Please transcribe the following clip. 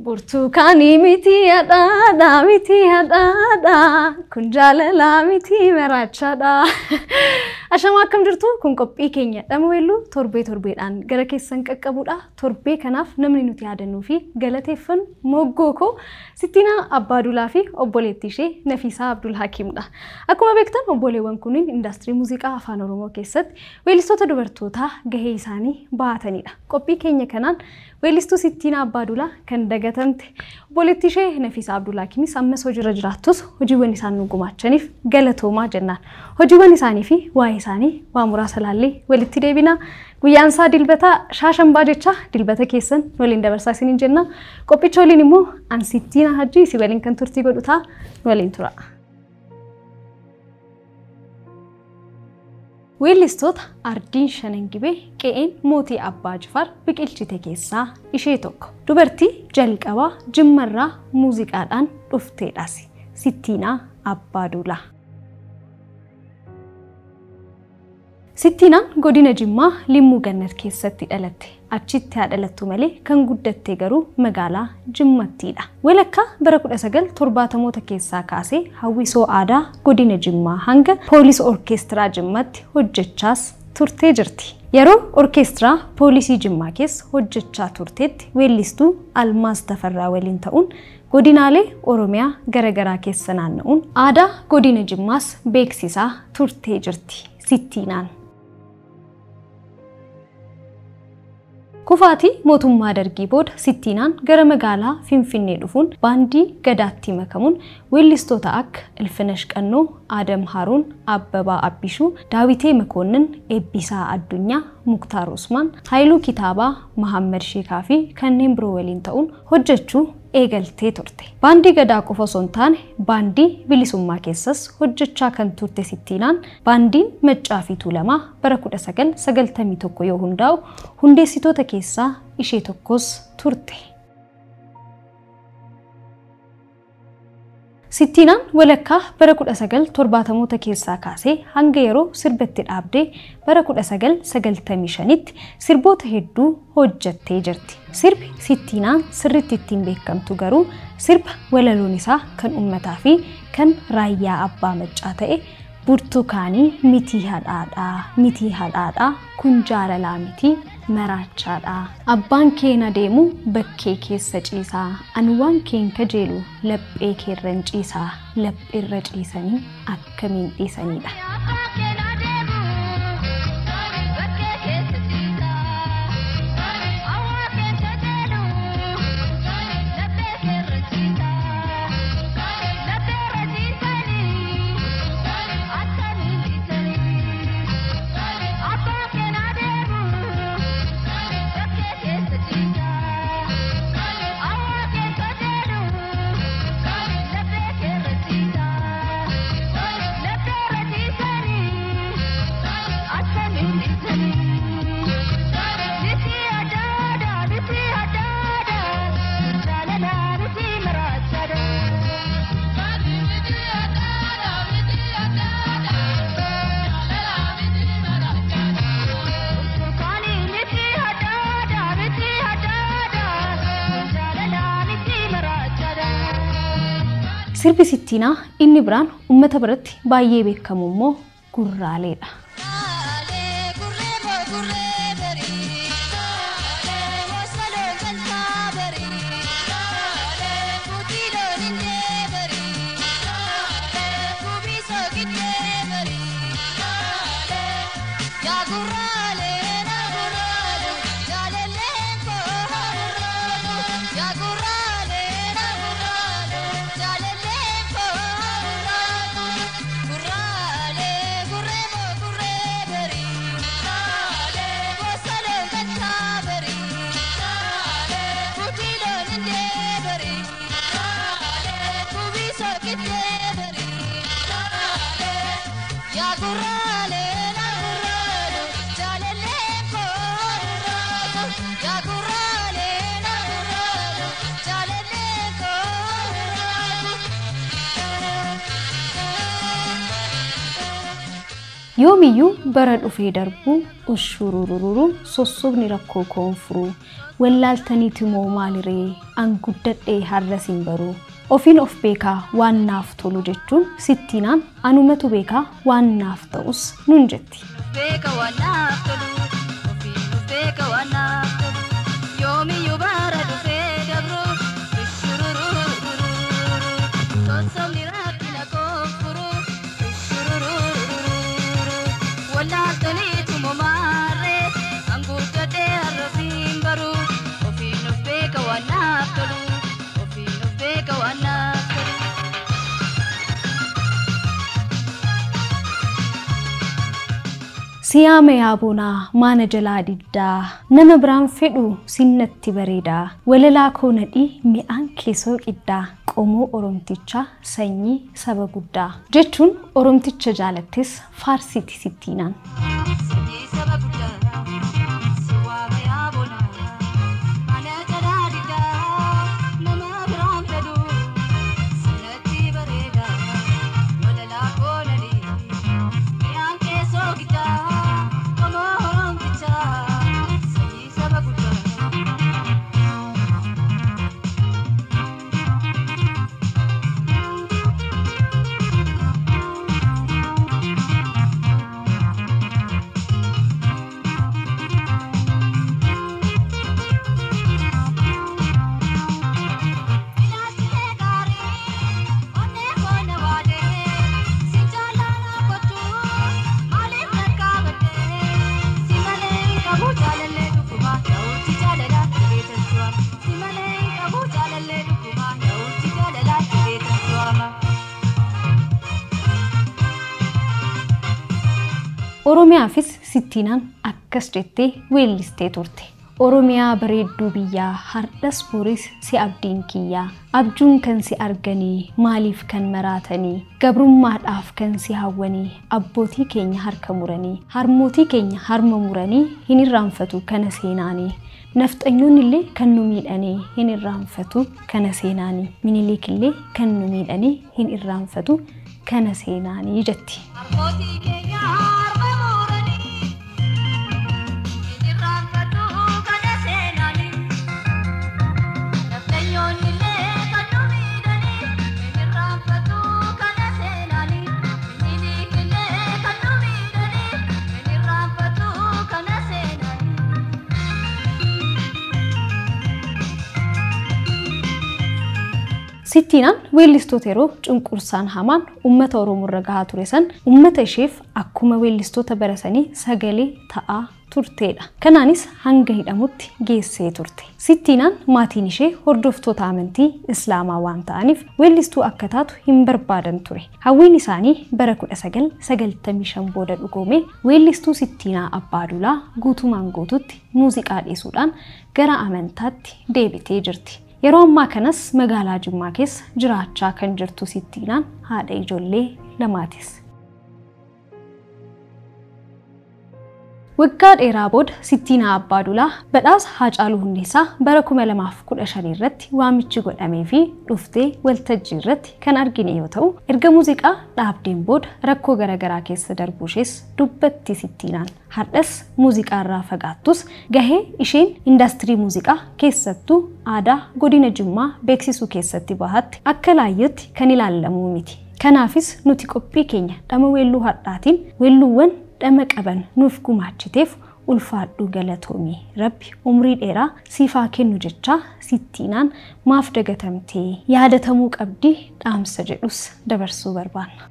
Burtukaanii miti hadhaadha miti hadhaadha kun jaalalaa miti maraachaadha. Ashamaa, akkam jirtu? Kun qophii keenya Dhama Weelluu torbee torbeedhaan gara keessan qaqqabudha. Torbee kanaaf namni nuti yaadannuu fi galateeffannu moggoo koo Sittiinaa Abbaaduulaa fi obboleettii ishee Nafiisaa Abdul Hakiimdha. Akkuma beektan, obboleewwan kunniin indaastirii muuziqaa Afaan Oromoo keessatti weellistoota dubartootaa gahee isaanii baatanidha. Qophii keenya kanaan weellistuu Sittiinaa Abbaaduulaa kan dagatamte, obboleettii ishee Nafiisaa Abdul Hakiimis ammas hojiirra jiraattus, hojiiwwan isaan nu gumaachaniif galatoomaa jennaan. Hojiiwwan isaanii fi waa'ee isaanii waa muraasa laallee walitti deebina. Guyyaan isaa Dilbataa, shaashambaa jecha dilbata keessan waliin dabarsaa isiniin jenna. Qophicha waliin immoo an Sittiina Hajji si waliin kan turtii godhu ta'a, waliin tura. Weellistoota ardiin Shanan Gibee, qe'een mootii Abbaa Jifaar biqilchite keessaa ishee tokko. Dubartii jalqabaa Jimmarraa muuziqaadhaan dhufteedhas. Sittiinaa Abbaaduulaa. Sittiinaan godina Jimmaa Limmuu Gannat keessatti dhalatte. Achitti haa dhalattu malee kan guddatte garuu magaalaa Jimmattiidha. Walakkaa bara 1970moota keessaa kaasee hawwisoo aadaa godina Jimmaa hanga poolis orkeestiraa Jimmaatti hojjechaas turtee jirti. Yeroo orkeestiraa poolisii Jimmaa keessa hojjechaa turteetti weellistuu Almaaz Tafarraa waliin ta'uun godinaalee Oromiyaa garaagaraa keessa naanna'uun aadaa godina Jimmaas beeksisaa turtee jirti. Sittiinaan. Kufaatii mootummaa Dargii booda Sittiinaan gara magaalaa Finfinnee dhufuun baandii Gadaatti makamuun weellistoota akka Ilfinash Qannoo, Adam Haruun, Abbabaa Abbishuu, Daawitee Makoonnin, Eebbisaa Addunyaa, Muktaar Usmaan, Haayiluu Kitaabaa, Mahammad Sheekaa fi kanneen biroo waliin ta'uun hojjechuu eegaltee turte. Baandii Gadaa qofa osoo hin taane baandii Bilisummaa keessas hojjechaa kan turte Sittiinaan, baandiin Maccaa fi Tuulamaa bara 1991 yoo hundaa'u hundeessitoota keessaa ishee tokkos turte. Sittiinaan walakkaa bara 1970moota keessaa kaasee hanga yeroo sirbatti dhaabdee bara 1995tti sirboota hedduu hojjettee jirti. Sirbi Sittiinaan sirriitti ittiin beekamtu garuu sirba walaloon isaa kan uummataa fi kan Raayyaa Abbaa Maccaa ta'e "Burtukaanii mitii hadhaadhaa mitii hadhaadhaa kun jaalalaa mitii maraachaadhaa. Abbaan keen adeemu bakkee keessa ciisaa, ani waan keen kajeelu laphee keerran ciisaa, lapheerra ciisanii akkamiin dhiisanidha." Abbaan keenya deemu bakkee keessa ciisa. Awwaa keessa deemu laphee keerra ciisa. Lapheerra ciisanii akkamiin dhiisanii? Abbaan keenya deemu bakkee keessa ciisa. Awwaa keessa deemu laphee keerra ciisa. Lapheerra ciisanii akkamiin dhiisanii? Miti adaadha miti adaadha jaalala miti maraachaadha. Miti adaadha miti adaadha jaalala miti maraachaadha. Burtukaanii miti adaadha miti adaadha jaalala miti maraachaadha. Sirbi Sittiinaa inni biraan uummata biratti baay'ee beekamu immoo "Gurraaleedha." Gurraalee gurree moo gurree barii, moosaloon galtaa barii, kutii loon hin deebarii, kubii sookittee barii. Yaa gurraalee na gurraalee jaalalleen koo gurraalee, yaa gurraalee na gurraalee jaalalleen koo gurraalee, gurraalee gurree moo gurree barii, moosaloon galtaa barii, kutii loon hin deebarii, kubii sookittee barii. Yaa gurraalee na gurraalee jaalalleen koo gurraalee, yaa gurraalee na gurraalee jaalalleen koo gurraalee. Yoomiyyuu bara dhufee darbu ushurururu sossobni rakkoo koonfuru wallaaltaniiti moo maaliree an guddadhee har'a sin baruu ofiin of beekaa waan naaf tolu jechuun Sittiinaan anumatu beekaa waan naaf ta'us nun jetti. Beeka waan naaf tolu, ofiin of beeka waan naaf tolu. Yoomiyyuu bara dhufee dabru, ushururururu. Sossobni rakkina koonfuru, ushururururu. Wallaaltaniitu maarree, an guddadhee har'a ofiin baru. Ofiin of beeka waan naaf tolu, ofiin of beeka waan naaf tolu. Siyaama yaaboonaa maana jalaa diddaa nama biraan fedhu sinnatti bareedaa walalaa koo nadhii mi'aan keessoo qiddaa qomoo Oromtichaa sanyii saba guddaa jechuun Oromticha jaalattis faarsiti Sittiinaan. Sanyii saba guddaa, si waama yaabonaa, mana jalaa diddaa, nama biraan fedhu, sinatti bareeda, walalaa koo nadhii, mi'aan keessoo giddaa, qomoo Oromtichaa, sanyii saba guddaa. Ilaalchilee gaarii onnee koona waadee si jaalala gochuu maaliif lakkaa'attee si malee hin qabu jaalallee dhugumaa yaa'uutti jaalala jedhee tansu'ama si malee hin qabu jaalallee dhugumaa yaa'uutti jaalala jedhee tansu'ama. Oromiyaafis Sittiinaan akkas jettee weellistee turte. Oromiyaa bareedduu biyyaa hardhas boris si abdiin kiyyaa abjuun kan si arganii maaliif kan maraatanii gabrummaadhaaf kan si hawwanii abbootii keenya harka muranii harmootii keenya harma muranii hin irraanfatu kana seenaanii nafxanyoonni illee kan nu miidhanii hin irraanfatu kana seenaanii Miniliik illee kan nu miidhanii hin irraanfatu kana seenaanii jetti. Abbootii keenya harma muranii hin irraanfatu kana seenaanii. Nafxanyoonni illee kan nu miidhanii hin irraanfatu kana seenaanii. Miniliik illee kan nu miidhanii hin irraanfatu kana seenaanii. Sittiinaan weellistoota yeroo cunqursaan hamaan uummata Oromoo irra gahaa ture san uummata isheef akkuma weellistoota barasanii sagalee ta'aa turteedha. Kanaanis hanga hidhamutti geessee turte. Sittiinaan maatiin ishee hordoftoota amantii Islaamaa waan ta'aniif weellistuu akka taatu hin barbaadan ture. Hawwiin isaanii bara 1995 booda dhugoome weellistuu Sittiinaa Abbaaduulaa guutumaan guututti muuziqaa dhiisuudhaan gara amantaatti deebitee jirti. Yeroo ammaa kanas magaalaa Jimmaa keessa jiraachaa kan jirtu Sittiinaan haadha ijoollee lamaatis. Waggaa dheeraa booda Sittiinaa Abbaaduulaa badhaasa Haacaaluu Hundeessaa bara 2015 irratti waamichi godhamee fi dhuftee waltajjii irratti kan argine yoo ta'u, erga muuziqaa dhaabdeen booda rakkoo garaagaraa keessa darbuu ishees dubbatti Sittiinaan. Har'as muuziqaa irraa fagaattus gahee isheen indaastirii muuziqaa keessattuu aadaa godina Jimmaa beeksisuu keessatti bahatte akka laayyootti kan ilaallamu miti. Kanaafis nuti qophii keenya dhama weelluu har'aatiin weelluuwwan dhama qaban nuuf gumaachiteef ulfaadhu galatoomii rabbi umrii dheeraa siifaa kennu jechaa Sittiinaan maaf dagatamtee yaadatamuu qabdi dhaamsa jedhus dabarsuu barbaanna.